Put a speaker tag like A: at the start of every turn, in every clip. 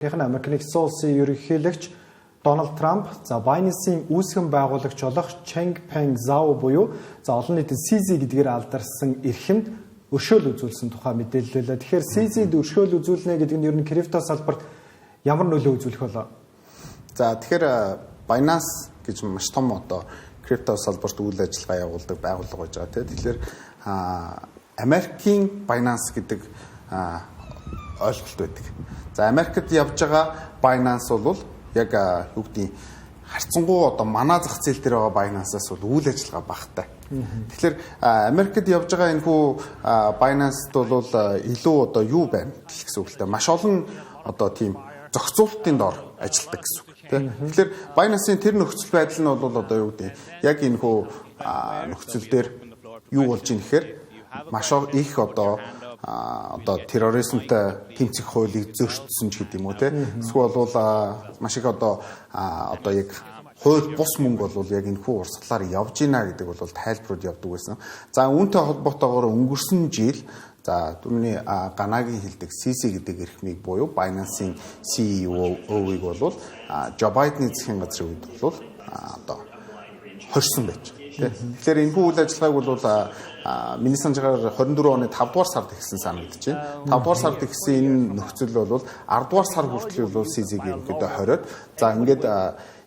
A: Нь Америк Нэгдсэн Улсын ерөнхийлөгч Дональд Трамп за Binance-ийн үүсгэн байгуулагч болох Changpeng Zhao буюу за олон нийтэд CZ гэдгээр алдарсан эрхэмд өршөөл үзүүлсэн тухай мэдээлэл байлаа. Тэгэхээр CZ-д өршөөл үзүүлнэ гэдэг нь ер нь крипто салбарт ямар нөлөө үзүүлэх болоо?
B: За, тэгэхээр Binance гэж маш том одоо крипто салбарт үйл ажиллагаа явуулдаг байгууллага байж байгаа, тийм. Тэгэхээр Америкийн Binance гэдэг ойлголт байдаг. За, Америкт явж байгаа Binance бол яг юу гэдгийг харьцангуй одоо манай зах зээл дээр байгаа Binance-аас бол үйл ажиллагаа багатай. Тэгэхээр Америкт явж байгаа энэхүү Binance-д бол илүү одоо юу байна гэсэн үг л дээ. Маш олон одоо тийм зохицуултын дор ажилладаг гэсэн үг, тийм. Тэгэхээр Binance-ийн тэр нөхцөл байдал нь бол одоо юу гэдэг яг энэхүү нөхцөл дээр юу болж ийн гэхээр маш их одоо терроризмтай тэмцэх хуулийг зөрчсөн ч гэдэг юм уу, те. Эсвэл бол маш их одоо яг хууль бус мөнгө бол яг энэхүү урсгалаар явж гинэ гэдэг бол тайлбарууд явдаг байсан. За, үүнтэй холбоотойгоор өнгөрсөн жил за түрүүний Ганагийн хэлдэг CZ гэдэг эрхмийг буюу Binance-ийн CEO-ыг бол Жо Байдны засгийн газрын үед бол одоо хорьсон байж байгаа. Тэгэхээр энэхүү үйл ажиллагааг бол миний санджгаар 24 оны 5 дугаар сард эхэлсэн санагдаж байна. 5 дугаар сард эхэлсэн энэ нөхцөл бол 10 дугаар сар хүртэл бол CZ-г ерөнхийдөө хориод, за ингээд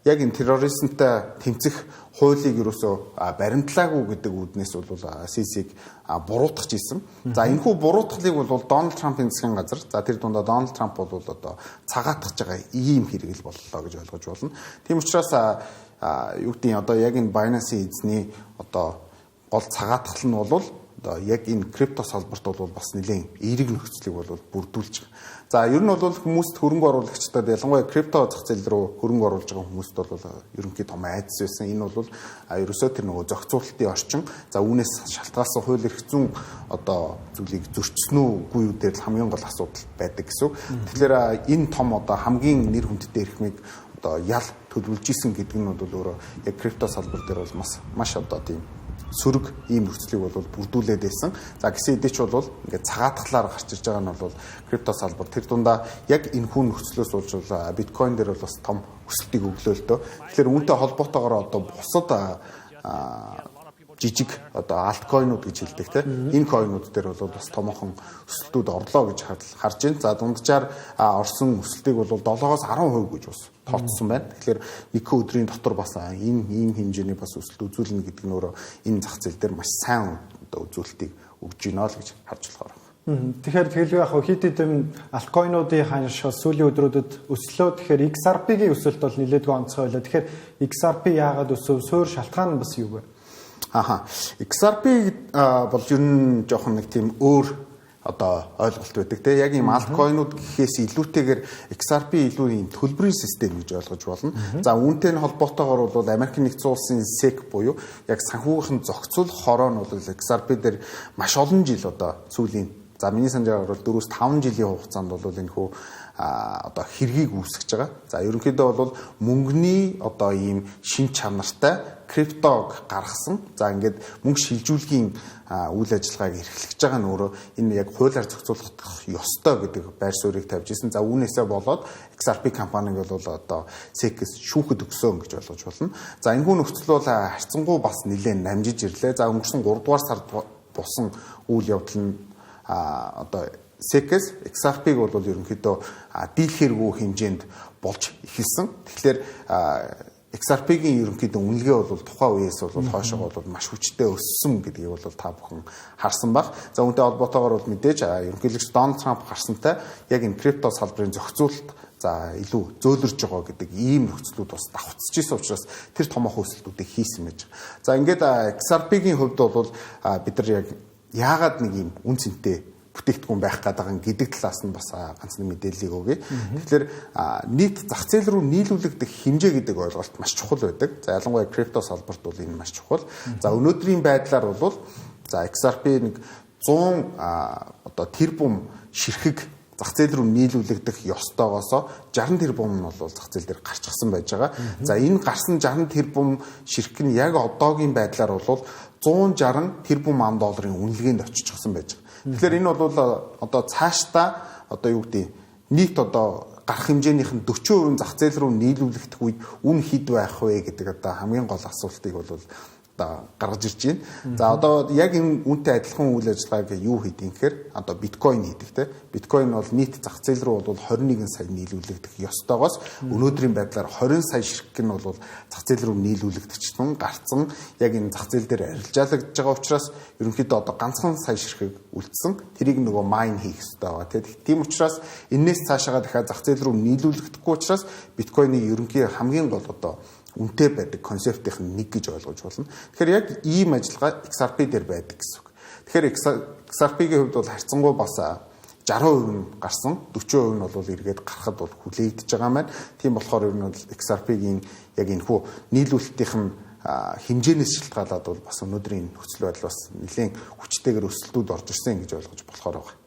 B: яг энэ терроризмтай тэмцэх хуулийг ерөөсөө баримтлаагүй гэдэг үүднээс бол CZ-г буруутгах ийсэн. За, энэхүү буруутгалыг бол Дональд Трампын засгийн газар, за тэр дундаа Дональд Трамп бол одоо цагаатгаж байгаа ийм хэрэг л боллоо гэж ойлгож байна. Тийм учраас юу гэдгийг одоо яг энэ Binance-ийн эзний одоо гол цагаатгал нь бол одоо яг энэ крипто салбарт бол бас нэлээд эерэг нөхцөлийг бол бүрдүүлж байгаа. За, ер нь бол хүмүүст, хөрөнгө оруулагчдад, ялангуяа крипто зах зээл рүү хөрөнгө оруулж байгаа хүмүүст бол ерөнхий том айдас байсан. Энэ бол ерөөсөө тэр нөгөө зохицуулалтын орчин, за үүнээс шалтгаалсан хууль эрх зүйн одоо зүйлийг зөрчсөн үү, үгүй юу дээр л хамгийн гол асуудал байдаг гэсэн үг. Тэгэхээр энэ том одоо хамгийн нэр хүндтэй эрхмийг одоо ял төлөвлөж исэн гэдэг нь бол өөрөө яг крипто салбар дээр бол маш маш одоо тийм сөрөг ийм нөхцөлийг бол бүрдүүлээд байсан. За, гэсэн хэдий ч бол ингээд цагаатгалаар гарч ирж байгаа нь бол крипто салбар тэр дундаа яг энэхүү нөхцлөөс болж биткойн дээр бол бас том өсөлтийг өглөө л дөө. Тэгэхээр үүнтэй холбоотойгоор одоо бусад жижиг одоо альткойнууд гэж хэлдэг, тийм, энэ койнууд дээр бол бас томоохон өсөлтүүд орлоо гэж харж байна. За, дунджаар орсон өсөлтийг бол 7-оос 10% гэж бас тооцсон байна. Тэгэхээр нэг өдрийн дотор бас энэ ийм хэмжээний бас өсөлт үзүүлнэ гэдэг нь өөрөө энэ зах зээл дээр маш сайн одоо үзүүлэлтийг өгж байна л гэж харж болохоор байна.
A: Тэгэхээр тэгэл яг хэд хэдэн альткойнуудын ханш сүүлийн өдрүүдэд өслөө. Тэгэхээр XRP-гийн өсөлт бол нэлээдгүй онцгой байлаа. Тэгэхээр XRP яагаад өсөв? Суур шалтгаан нь бас юу вэ?
B: Аха. XRP бол ер нь жоохон нэг тийм өөр одоо ойлголт байдаг, те. Яг ийм альткойнууд гэхээс илүүтэйгээр XRP илүү ийм төлбөрийн систем гэж ойлгож болно. За, үүнтэй нь холбоотойгоор бол Америкийн Нэгдсэн Улсын SEC буюу яг санхүүгийн зохицуулах хороо нь бол XRP дээр маш олон жил одоо сүүлийн, за миний санджаар бол 4-5 жилийн хугацаанд бол энэхүү одоо хэргийг үүсгэж байгаа. За, ерөнхийдөө бол мөнгөний одоо ийм шин чанартай криптог гаргасан. За, ингээд мөнгө шилжүүлгийн үйл ажиллагааг эрхлэж байгаа нь өөрөө энэ яг хуулиар зохицуулах ёстой гэдэг байр суурийг тавьж ирсэн. За, үүнээсээ болоод XRP компаниг бол одоо SEC-с шүүхэд өгсөн гэж ойлгож байна. За, энэхүү нөхцөл бол харьцангуй бас нэлээд намжиж ирлээ. За, өнгөрсөн 3 дугаар сард болсон үйл явдал нь одоо SEC-с XRP-г бол ерөнхийдөө дийлхэргүй хэмжээнд болж эхэлсэн. Тэгэхээр XRP-гийн ерөнхийдөө үнэлгээ бол тухайн үеэс бол хойшоо бол маш хүчтэй өссөн гэдгийг бол та бүхэн харсан баг. За, үүнтэй холбоотойгоор бол мэдээж ерөнхийлөгч Дональд Трамп гарсантай яг энэ крипто салбарын зохицуулалт за илүү зөөлрж байгаа гэдэг ийм нөхцлүүд бас давхцаж исэн учраас тэр томоохон өсөлтүүдийг хийсэн байж. За, ингээд XRP-гийн хувьд бол бид нар яг яагаад нэг ийм үн цэнтэй бүтээгдэхүүн байх гэдэг байгаа гэдэг талаас нь бас ганц нэг мэдээллийг өгье. Тэгэхээр нийт зах зээл рүү нийлүүлэгдэх хэмжээ гэдэг ойлголт маш чухал байдаг. За, ялангуяа крипто салбарт бол энэ маш чухал. За, өнөөдрийн байдлаар бол за XRP нэг 100 одоо тэрбум ширхэг зах зээл рүү нийлүүлэгдэх ёстойгоосоо 60 тэрбум нь бол зах зээл дээр гарчсан байж байгаа. За, энэ гарсан 60 тэрбум ширхэг нь яг одоогийн байдлаар бол 160 тэрбум ам долларын үнэлгээнд очижсэн байж байгаа. Тэгэхээр энэ бол одоо цаашдаа одоо юу гэдэг нийт одоо гарах хэмжээнийх нь 40% зах зээл рүү нийлүүлэгдэх үед үн хэд байх вэ гэдэг одоо хамгийн гол асуултыг бол одоо гаргаж ирж байна. За, одоо яг энэ үүнтэй адилхан үйл ажиллагааг юу хийдэг юм гэхээр одоо биткойн хийдэг, те. Биткойн бол нийт зах зээл рүү бол 21 сая нийлүүлэгдэх ёстойгоос өнөөдрийн байдлаар 20 сая ширхэг нь бол зах зээл рүү нийлүүлэгдчихсэн, гарцсан, яг энэ зах зээл дээр арилжаалагдж байгаа учраас ерөнхийдөө одоо ганцхан сая ширхэг үлдсэн. Тэрийг нөгөө mine хийх ёстой байгаа, те. Тийм учраас энээс цаашаага дахиад зах зээл рүү нийлүүлэгдэхгүй учраас биткойныг ерөнхий хамгийн гол одоо үнэтэй байдаг концептын нэг гэж ойлгож болно. Тэгэхээр яг ийм ажиллагаа XRP дээр байдаг гэсэн үг. Тэгэхээр XRP-гийн хувьд бол харьцангуй бас 60% нь гарсан, 40% нь бол эргээд гарахад бол хүлээгдэж байгаа маань. Тийм болохоор ер нь бол XRP-гийн яг энэ хүү нийлүүлэлтийнх нь хэмжээнээс шалтгаалаад бол бас өнөөдрийн нөхцөл байдал бас нэлээд хүчтэйгээр өсөлтүүд орж ирсэн гэж ойлгож болохоор байгаа.